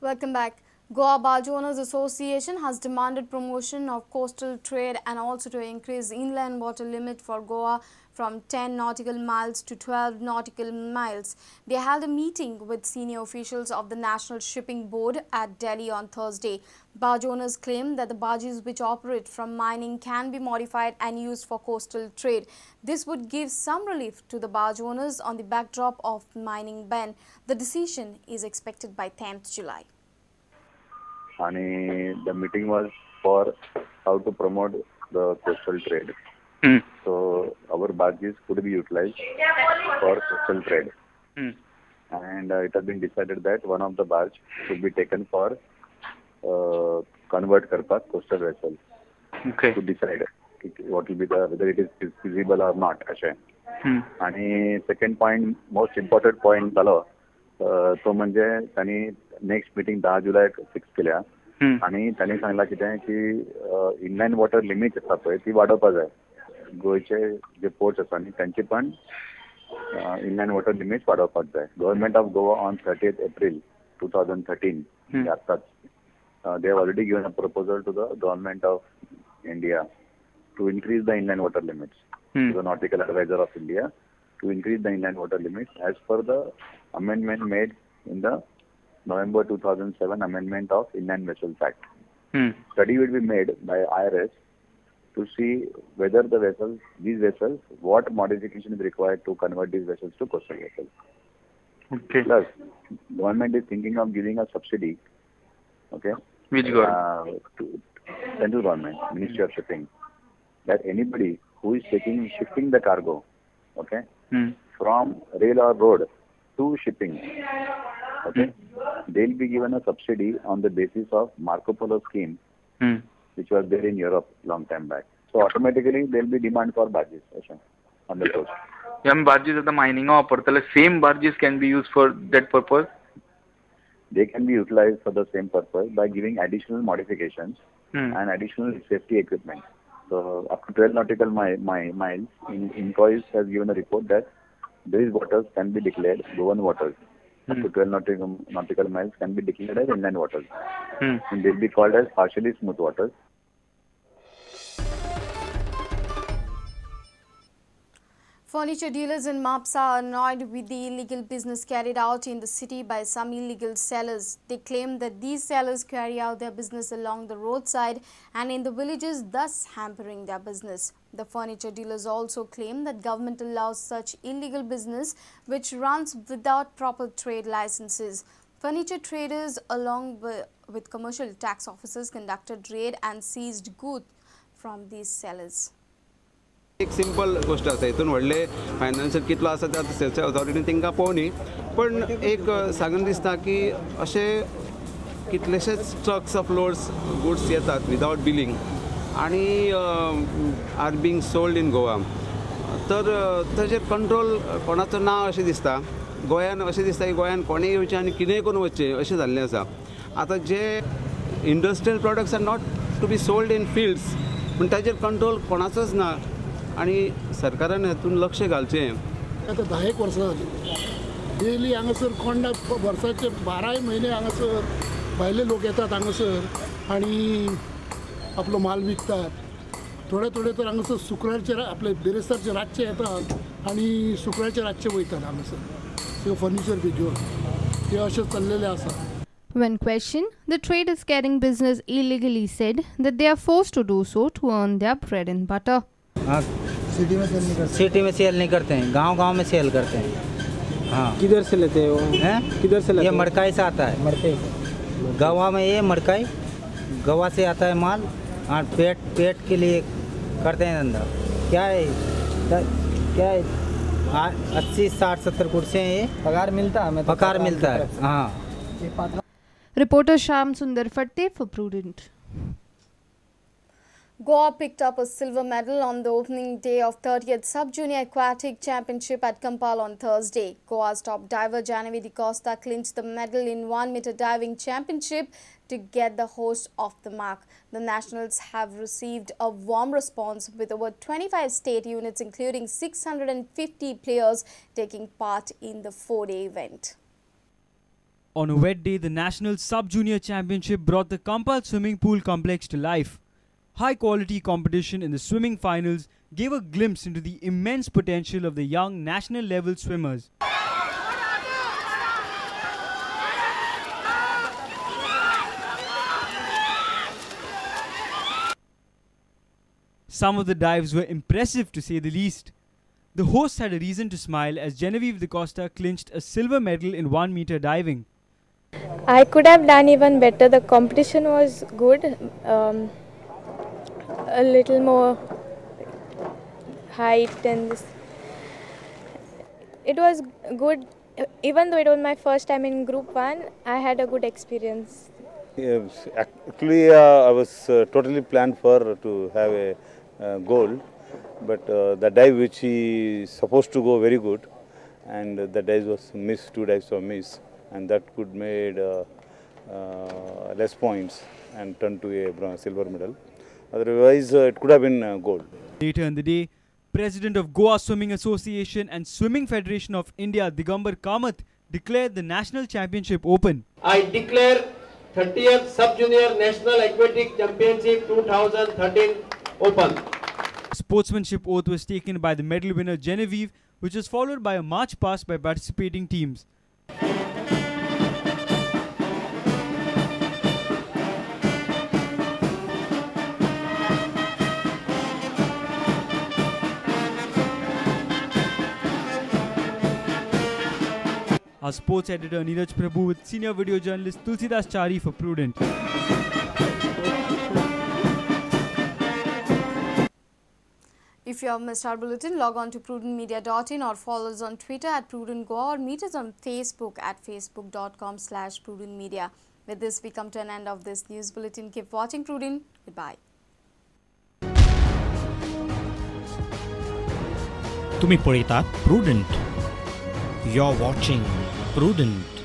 Welcome back. Goa Barge Owners Association has demanded promotion of coastal trade and also to increase inland water limit for Goa from 10 nautical miles to 12 nautical miles. They held a meeting with senior officials of the National Shipping Board at Delhi on Thursday. Barge owners claim that the barges which operate from mining can be modified and used for coastal trade. This would give some relief to the barge owners on the backdrop of mining ban. The decision is expected by 10th July. And the meeting was for how to promote the coastal trade. So our barges could be utilized for coastal trade. And it has been decided that one of the barge should be taken for convert karpak coastal vessel. Okay. To decide what will be the, whether it is feasible or not. And second point, most important point झालो तो म्हणजे त्यांनी next meeting 10 जुलैक fix केल्या आणि त्यांनी सांगला कितें की इनलँड वॉटर लिमिट आसा पळय ती वाडोवपा जाय. गोंयचे जे पोर्ट्स आसा न्ही तांचे पण इनलँड वॉटर लिमिट वाडोवपाक जाय. Government of Goa on 30 April 2013 आताच they have already given a proposal to the government of India to increase the inland water limits. To the nautical adviser of India to increase the inland water limits as per the amendment made in the November 2007 amendment of Inland Vessels Act. Study will be made by IRS to see whether the vessels, these vessels, what modification is required to convert these vessels to coastal vessels. Okay. Plus, government is thinking of giving a subsidy. Okay. Which government? To central government, Ministry of Shipping, that anybody who is taking shifting the cargo, okay, from rail or road to shipping, okay, they'll be given a subsidy on the basis of Marco Polo scheme, which was there in Europe long time back. So automatically there'll be demand for barges on the coast. Yeah, barges at the mining or same barges can be used for that purpose? They can be utilized for the same purpose by giving additional modifications and additional safety equipment. So up to 12 nautical miles, INCOIS has given a report that these waters can be declared Goan waters. Up to 12 nautical miles can be declared as inland waters. And they'll be called as partially smooth waters. Furniture dealers in Mapsa are annoyed with the illegal business carried out in the city by some illegal sellers. They claim that these sellers carry out their business along the roadside and in the villages, thus hampering their business. The furniture dealers also claim that government allows such illegal business which runs without proper trade licenses. Furniture traders along with commercial tax officers conducted raid and seized goods from these sellers. एक simple गोष्ट आसा, हितून व्हडले financial कितलो आसा ते आतां sales ऑथॉरिटीन तांकां पळोवनी, पण एक सांगून दिसता की अशे कितलेशेच ट्रक्स ऑफ लोड्स गुड्स येतात विदावट बिलींग आनी are being sold in Goa. तर ताचेर कंट्रोल कोणाचो ना अशें दिसता. गोंयान अशें दिसता की गोंयान कोणें येवचें आनी कितेंय करून वचचें अशें जाल्लें आसा. आतां जे industrial products are not to be sold in fields, पूण ताचेर कंट्रोल कोणाचोच ना आनी सरकारान हातून लक्ष घालचें. आतां 10 वर्सां जालीं डेली हांगासर कोंडा वर्साचे 12 म्हयने हांगासर भायले लोक येतात हांगासर आनी आपलो माल विकतात. थोडे थोडे तर हांगासर शुक्रारचे आपले बिरेस्तारचे रातचे येतात आनी शुक्रारचे रातचे वयतात हांगासर फर्निचर बी घेवन, ते अशें चल्लेलें आसा. When questioned, the traders carrying business illegally said that they are forced to do so to earn their bread and butter. हाँ, सिटी में सेल नहीं करते। सिटी में सेल नहीं करते हैं, गांव गांव में सेल करते हैं। हाँ, किधर से लेते हो? हैं, किधर से लेते? ये मड़काई से आता है। मड़काई से गोवा में, ये मड़काई गोवा से आता है माल। हाँ, पेट पेट के लिए करते हैं धंधा। क्या है क्या है, 80 60 70 कुर्सियाँ हैं। ये पगार मिलता है हमें? पगार मिलता है। हाँ। Reporter Shyam Sundar Fatte for Prudent. Goa picked up a silver medal on the opening day of 30th Sub-Junior Aquatic Championship at Campal on Thursday. Goa's top diver Janavi D'Costa clinched the medal in 1 meter diving championship to get the host off the mark. The nationals have received a warm response with over 25 state units including 650 players taking part in the 4-day event. On a wet day, the National Sub-Junior Championship brought the Campal Swimming Pool Complex to life. High-quality competition in the swimming finals gave a glimpse into the immense potential of the young national-level swimmers. Some of the dives were impressive, to say the least. The hosts had a reason to smile as Genevieve D'Costa clinched a silver medal in 1 meter diving. I could have done even better. The competition was good, a little more height and this. It was good, even though it was my first time in Group 1, I had a good experience. Yes, actually, I was totally planned for to have a goal, but the dive which he supposed to go very good, and the dive was missed, 2 dives were missed, and that could made less points and turn to a silver medal. Otherwise, it could have been gold. Later in the day, President of Goa Swimming Association and Swimming Federation of India, Digambar Kamath, declared the National Championship open. I declare 30th Sub-Junior National Aquatic Championship 2013 open. Sportsmanship oath was taken by the medal winner Genevieve, which was followed by a march past by participating teams. Our sports editor Neeraj Prabhu with senior video journalist Tulsidas Chari for Prudent. If you have missed our bulletin, log on to prudentmedia.in or follow us on Twitter at prudentgoa or meet us on Facebook at facebook.com/prudentmedia. With this, we come to an end of this news bulletin. Keep watching Prudent. Goodbye. तुम्ही पळयतात Prudent. You're watching Prudent.